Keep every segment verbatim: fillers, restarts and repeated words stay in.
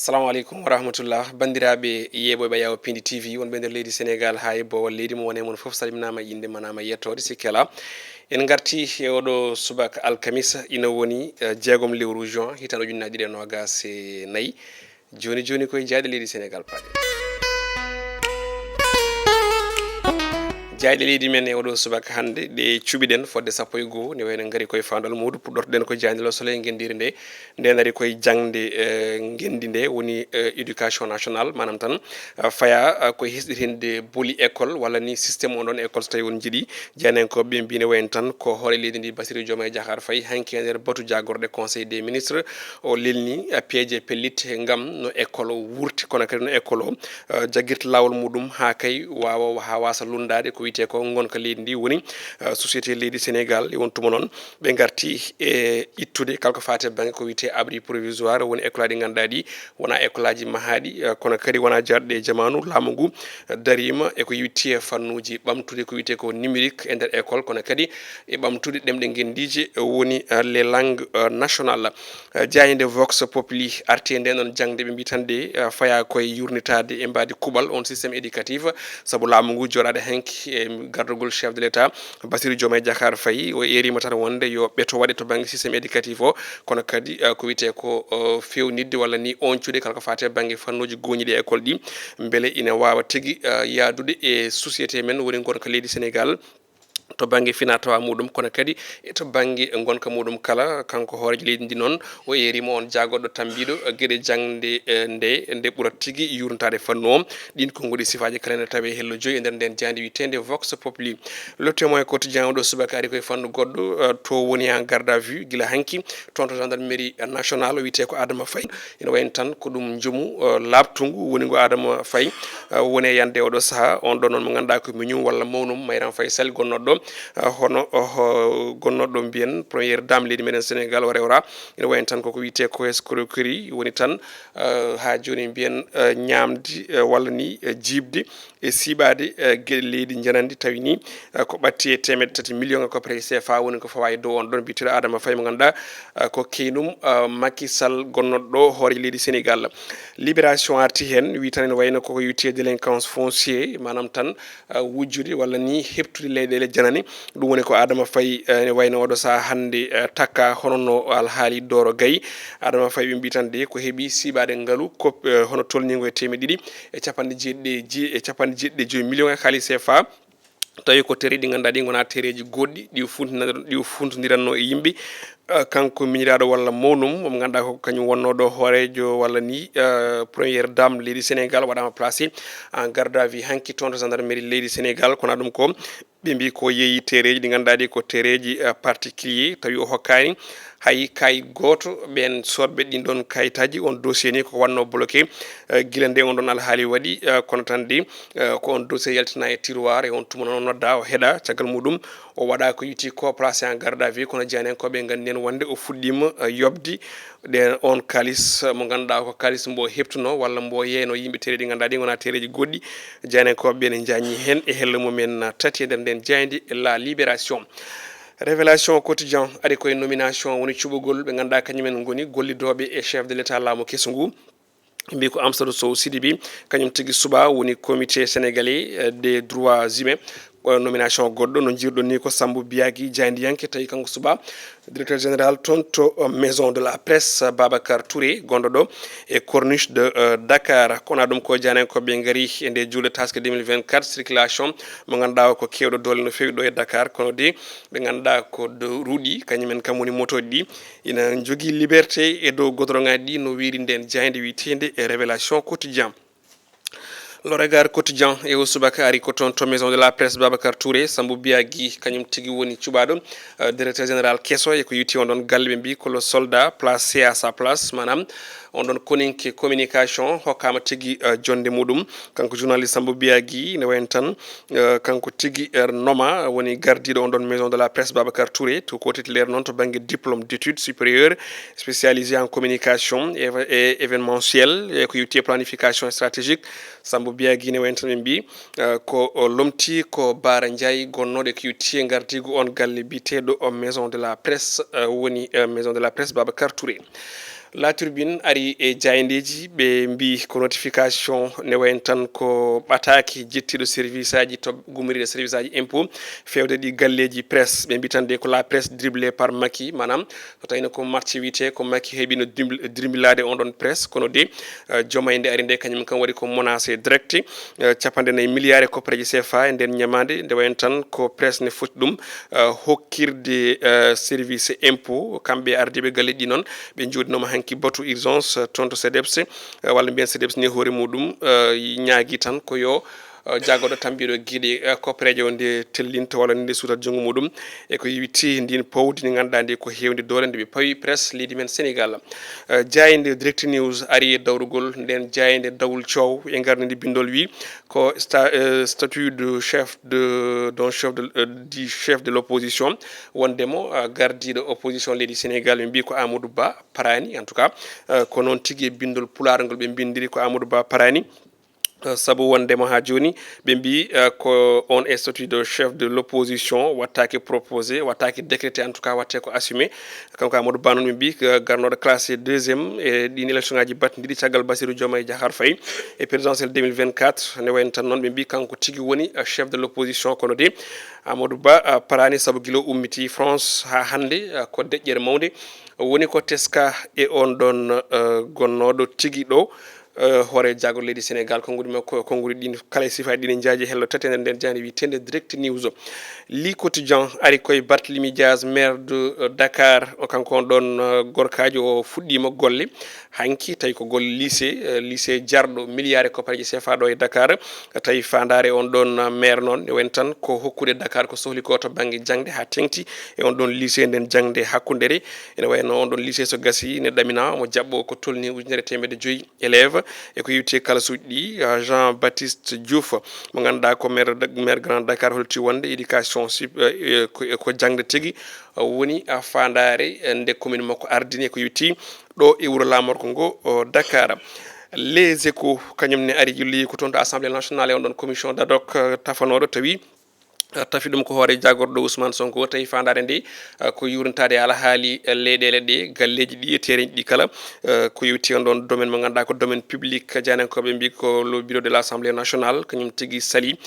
Assalamu aleykum wa rahmatullah. Banndiraaɓe yeeɓooɓe Yawo Pindi T V, wonɓe nder leydi Senegaal haa e boowal leydi, mo wonee mon fof salminaama, innde manaama, yettoode sikke alaa. En ngartii e oɗo subaka alkamisa, ina woni, eh, jeegom lewru juin, hitaande ujunnaji ɗiɗi e noogas e nayi. Jooni jooni koye jaayɗe leydi Senegaal paaɗen. Jaayɗe leydi men e oɗo subaka hannde, ɗe cuɓiɗen fodde sappo e goo, ne wayno ngari koye faandu almuudo, puɗɗortoɗen ko jaaynde Le Soleil ngenndiire nde. Nden ari koye jaŋde, eh, ngenndi nde woni, eh, éducation nationale, maanaam tan, eh, faya, eh, koye hesɗitinde boli école walla ni système on ɗon école so tawi on njiɗi. Jaayndiyankooɓe ɓe mbiyi ne wayno tan ko hoore leydi ndi Bassirou Diomaye Diakhar Faye hanki e nder batu jaagorɗe Conseil des ministres. O lelni, eh, peeje pellit ngam no école o wurti, kono kadi no école o, eh, jaggirta laawol muɗum haa kay waawa, haa waasa lunndaade ko wiyetee ko ngonka leydi ndi woni, eh, société leydi Sénégal. E on tuma noon, ɓe ngarti e ittude kala ko faati e bannge ko wiyetee abri provisoire, woni école aji ɗi ngannduɗaa ɗi wonaa école aji mahaaɗi, eh, kono kadi wonaa jaarɗe e jamaanu. Laamu ngu, eh, dariima e ko yowiti e fannuuji ɓamtude ko wiyetee ko numérique e nder école, kono kadi e ɓamtude ɗemɗe ngenndiije, eh, woni, eh, les langues, eh, nationales. Eh, jaaynde Vox Populi arti e nden ɗon jaŋde, ɓe mbiyi tan de, eh, fayaa koye yuurnitaade e mbaadi kuuɓal on système éducatif, sabu laamu ngu jooɗaade hanki e gardagol chef de l'État, Bassirou Diomaye Diakhar Faye, o eeriima tan wonde yo ɓeto waɗe to bannge système éducatif o, kono kadi, eh, ko wiyetee ko, eh, feewnitde walla ni oñcude kala ko faati e bannge fannuuji gooñiiɗi e école ɗi, mbele ina waawa tigi, eh, yahdude e société men woni ngonka leydi Sénégal to bannge finaa-tawaa muɗum, kono kadi e to bannge ngonka muɗum kala. Kanko hooreejo leydi ndi noon, o eeriima on jaagorɗo tammbiiɗo geɗe jaŋde, eh, nde, nde ɓurata tigi yuurnitaade fannu o. Ɗiin konguɗi sifaaji kala ene tawee hello joyi e nder nden jaaynde wiyeteende Vox Populi. Le Témoin Quotidien oɗo subaka ari koye fannu goɗɗo, eh, to woni en garde à vue gila hanki, toon to gendarmerie nationale, o wiyetee ko Adama Faye. Ina wayno tan ko ɗum njumu, eh, laaɓtungu woni ngu Adama Faye, eh, woni e yande oɗo sahaa. On ɗon noon mo ngannduɗaa ko miñum walla mawnum Mayram Faye Sall, gonnooɗo, eh, hono, oh, gonnooɗo mbiyen première dame leydi meɗen Sénégal, o rewra. Ina wayno tan koko wiyetee ko escroquerie woni tan, eh, haa jooni mbiyen, eh, ñaamdi, eh, walla ni, eh, jiiɓdi e siiɓaade, eh, geɗe leydi njananndi, tawi ni, eh, ko ɓatti e teemedde tati million e koppere C F A woni ko fawaa e dow on ɗon biyeteeɗo Adama Faye mo ngannduɗaa, eh, ko keynum, eh, Macky Sall gonnooɗo ɗo hooreejo leydi Sénégal. Libération arti heen, wi tan ene wayno koko yowiti e délinquance foncière, maanaam tan, eh, wujjude walla ni heɓtude leyɗeele janani. Ɗum woni ko Adama Faye, eh, ene wayno oɗo sahaa hannde, eh, takka hono no alhaali Doro Gaye. Adama Faye ɓe mbiyi tan de ko heɓi siiɓaade ngalu ko, eh, hono tolniingo e teemedde ɗiɗi e capanɗe jeeɗiɗi e ji-, e capanɗe jeeɗiɗi e joyi million e kaalis C F A. Tawi ko tereeji ɗi ngannduɗaa ɗi ngonaa tereeji goɗɗi, ɗi o funtinir-, ɗi o funtindiranno e yimɓe. Eh, kanko miñiraaɗo walla mawnum, mo ngannduɗaa ko kañum wonnoo ɗo hooreejo walla ni, eh, première dame leydi Sénégal, waɗaama placé en garde à vue hanki toon to gendarmerie leydi Sénégal. Kono ɗum ko ɓe mbiyi ko yeeyi tereeji ɗi ngannduɗaa ɗi ko tereeji, eh, particulier, tawi o hokkaani hay kayit gooto ɓeen soodɓe ɗin ɗon kayitaaji. On dossier ni ko wannoo bloqué, eh, gila nde on ɗon alhaali waɗi, eh, kono tan de, eh, ko on dossier yaltinaa e tiroir, e on tuma noon o noddaa, o heɗaa, caggal muɗum o waɗaa ko yowiti ko, placé en garde à vue, kono jaayndiyankooɓe nganndi en wonde o fuɗɗiima, eh, yoɓde ɗen on kaalis, eh, mo ngannduɗaa ko kaalis mbo heɓtunoo walla mbo yeeyno yimɓe tereeji ɗi ngannduɗaa ɗi ngonaa tereeji goɗɗi. Jaayndiyankooɓe ɓe ne njaañi heen e hello mumen tati e nder nden jaaynde La Libération. Révélation Quotidien ari koye nomination, woni cuɓogol ɓe ngannduɗaa kañumen ngoni gollidooɓe e chef de l'État laamu keso ngu. Mbi ko Amsatou Sow Sidibé, kañum tigi suɓaa woni Comité sénégalais, eh, des droits humains. Ko nomination goɗɗo, no njiirɗon ni ko Sambou Biagui, jaayndiyanke, tawi kanko suɓaa directeur général toon to, eh, Maison de la Presse, Babacar Touré, gonɗo ɗo e corniche de, eh, Dakar. Kono ɗum ko jaayndiyankooɓe ngari e nde juulde taske deux mille vingt-quatre, circulation mo ngannduɗaa o ko keewɗo doole no feewi ɗo e Dakar, kono de ɓe ngannduɗaa ko do ruɗi, kañum en kam woni motooji ɗi, ina njogii liberté e dow godoroŋaaji ɗi, no wiiri nden jaaynde wiyeteende e Révélation Quotidien. Le Regard Quotidien e o subaka ari ko toon to Maison de la Presse, Babacar Touré, Sambou Biagui, kañum tigi woni cuɓaaɗo, eh, directeur général keso, e ko yowiti on ɗon galle ɓe mbi ko le soldat placé à sa place, maanaam on ɗon koninke communication hokkaama tigi, eh, jonnde muɗum. Kanko journaliste Sambou Biagui ne wayno tan, eh, kanko tigi, eh, noma woni gardiiɗo on ɗon Maison de la Presse, Babacar Touré, to ko titulaire noon to bannge diplôme d'études supérieures spécialisé en communication et, et événementiel, e ko yowiti e planification stratégique. Sambou Biagui ne wayno tan ɓe mbi, eh, ko o lomti ko Bara Ndiaye gonnooɗo e ko yowiti e gardiigu on galle biyeteeɗo o Maison de la Presse, eh, woni, eh, Maison de la Presse Babacar Touré. La Tribune ari e jaayndeeji, ɓe mbii ko notification ne wayno tan ko ɓataake jettiiɗo service aji to gummoriiɗo service aji impôt, feewde ɗi galleeji presse. Ɓe mbii tan de ko la presse dribblée par Macky, maanaam so tawino ko marché wiyetee ko Macky heɓino dimbl-, dirblaade on ɗon presse, kono de, eh, jomayde ari nde kañum kam waɗi ko menacé direct, eh, capanɗe nayi milliards e koppareeji C F A e nden ñamaande, nde wayno tan ko presse ne foti ɗum, eh, hokkirde, eh, service impôt. Kamɓe ardiiɓe galleeji ɗi noon, ɓe njooɗinooma hanki batu urgence, eh, toon to CDEPS, eh, walla mbiyen CDEPS ni hoore muɗum, eh, ñaagi tan ko yo, eh, jaggorɗo tambiiɗo geɗe, eh, koppareeje o nde tellinta walla nde suutat junngo muɗum. E ko yowiti ndin powdi ndi ngannduɗaa ndi ko heewndi doole nde ɓe pawi presse leydi men Sénégal. Eh, jaaynde Direct News ari e dawrugol nden jaaynde dawol coow e ngarnindi binndol wi ko sta-, eh, statut de chef de, d'un chef de, eh, du chef de l'opposition. Wondemo, eh, gardiiɗo opposition leydi Sénégal, ɓe mbii ko Amadou Ba paraani, en tout cas, eh, ko noon tigi e binndol pulaar ngol ɓe mbinndiri ko Amadou Ba paraani. Eh, sabu wondema haa jooni ɓe mbii, eh, ko on e statut de chef de l'opposition wattaake proposé, wattaake décrété, en tout cas watte ko assumé. Kanko Amadou Ba noon ɓe mbii ko garnooɗo classé deuxième e ɗin élection ngaji battindiɗi caggal Bassirou Diomaye Diakhar Faye e présidentielle deux mille vingt-quatre. Ne wayno tan noon ɓe mbii kanko tigi woni, eh, chef de l'opposition, kono de Amadou Ba, eh, paraani sabu gila o ummiti France haa hannde, eh, ko deƴƴere mawnde woni ko teska e on ɗon, eh, gonnooɗo tigi ɗo, eh, hoore jaagorɗe leydi Sénégal. Konnguɗi makko, konnguɗi ɗin kala e sifaaji ɗin e njaaji hello tati e nder nden jaaynde wiyeteende Direct News. Le Quotidien ari koye Barthélémy Dias, maire de, eh, Dakar. O kanko on ɗon, eh, gorkaajo o fuɗɗiima golle hanki, tawi ko golle lycée, eh, lycée jarɗo milliards e koppareeje C F A ɗo e Dakar. Tawi faandaare on ɗon, eh, maire noon, ne wayno tan ko hokkude Dakar ko sohli ko to bannge jaŋde haa teŋti e on ɗon lycée nden jaŋde hakkundere. Ene wayno on ɗon lycée so gasi ne ɗamina mo jaɓɓo ko tolni ujunere teemedde joyi élèves. E ko yewti e kalasuuji ɗi, eh, Jean Baptiste Diouf, mo ngannduɗaa ko maire, maire Grand Dakar, holti wonde éducation sup-, eh, eh, ko, ko jaŋde tigi, eh, woni, eh, faandaare, eh, nde commune makko ardini. E ko yewti ɗo e wuro laamorgo ngo, o, Dakar. Les Échos, kañum ne ari yilloyi ko toon to Assemblée nationale e on ɗon commission d'ad hoc, eh, tafanooɗo tawi, eh, tafi ɗum ko hoore jaagorɗo Ousmane Sonko. Tawi faandaare nde, eh, ko yuurnitaade alhaali, eh, leyɗeele ɗe, galleeji ɗi e teereeji ɗi kala, eh, ko yewti on ɗon domaine mo ngannduɗaa ko domaine public. Jaayndiyankooɓe mbii ko le bureau de l'Assemblée nationale, kañum tigi sali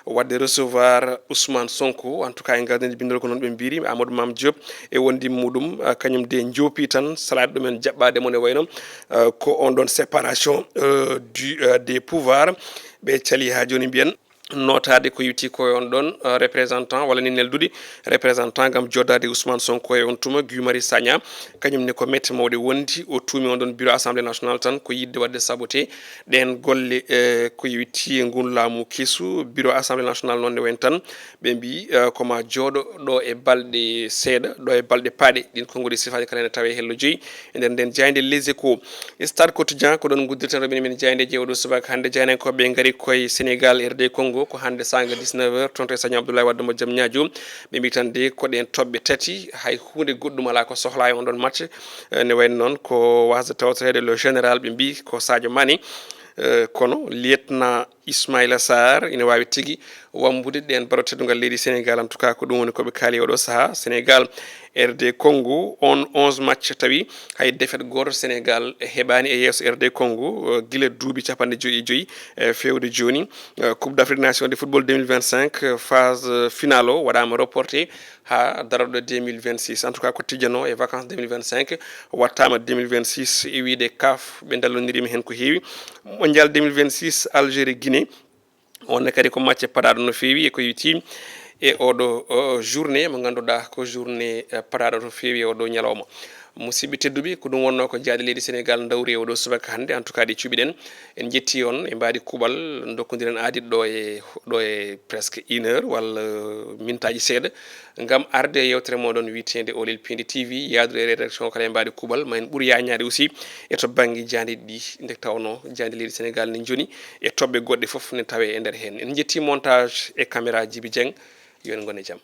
waɗde recevoir Ousmane Sonko. En tout cas, e ngardiiji binndol ko noon ɓe mbiri, Amadou Mame Diop e wondiiɓe muɗum, eh, kañum de njoopi tan salaade ɗumen jaɓɓaade mo ne wayno, eh, ko on ɗon séparation, eh, du, eh, des pouvoirs. Ɓe cali haa jooni mbiyen nootaade ko yewti ko e on ɗon, eh, représentant walla ni neldude représentant ngam jooɗaade Ousmane Sonko e on tuma. Guy Marius Sagna, kañum ne ko mette mawɗe wondi, o tuumi on ɗon bureau Assemblée nationale tan ko yiɗde waɗde saboté ɗeen golle, eh, ko yewti e ngun laamu kesu. Bureau Assemblée nationale noon ne wayno tan ɓe mbii, eh, ko ma jooɗo ɗo e balɗe seeɗa, ɗo e balɗe paaɗe. Ɗin konguɗi sifaaji kala ene tawe hello joyi e nder nden jaaynde Les Échos. Stade Quotidien, ko ɗon nguddirten roɓine men jaayndeeji e oɗo subaka hannde. Jaayndiyankooɓe ngari koye Sénégal, R D Congo, ko hannde saanga dix-neuf heures, toon to e Sadio Abdoulaye Wade mo jam ñaajo. Ɓe mbii tan de ko ɗen toɓɓe tati, hay huunde goɗɗum alaa ko sohlaa e on ɗon match. Eh, ne wayno noon ko wasde tawtoreede le général, ɓe mbii ko Sadio Mané. Eh, kono lieutenant Ismaïla Sarr ina waawi tigi wambude ɗen baro teddungal leydi Sénégal. En tout cas, ko ɗum woni ko ɓe kaali oɗo sahaa. Sénégal, R D Congo, on onze match tawi hay défaite gooto Sénégal heɓaani e yeeso R D Congo, eh, gila duuɓi capanɗe joyi e joyi, eh, feewde jooni. Eh, Coupe d'Afrique des Nations de football deux mille vingt-cinq, eh, phase, eh, finale o waɗaama reporté haa darorɗe deux mille vingt-six. En tout cas, ko tijjanoo e vacances deux mille vingt-cinq, wattaama deux mille vingt-six, e wiyde CAF, ɓe ndallondirima heen ko heewi. Mondial deux mille vingt-six, Algérie, Guinée, on ne kadi ko match paɗaaɗo no feewi e ko yewti e oɗo, o, journée mo ngannduɗaa ko journée, eh, paɗaaɗo no feewi e oɗo ñalawma. Musidɓe tedduɓe, ko ɗum wonnoo ko jaaɗe leydi Sénégal ndawri e oɗo subaka hannde. En tout cas, ɗe cuɓiɗen. En njetti on e mbaadi kuuɓal, ndokkondiren aadi ɗo e, ɗo e presque une heure walla mintaaji seeɗa ngam arde e yewtere moɗon wiyeteende Oolel Pindi T V, yahdude e rédaction kala e mbaadi kuuɓal. Ma en ɓur yaañaade aussi e to bannge jaayndeeji ɗi, nde tawnoo jaaynde leydi Sénégal ne joni e toɓɓe goɗɗe fof ne tawee e nder heen. En njetti montage e caméra Djiby Dieng. Yo en ngon e jam.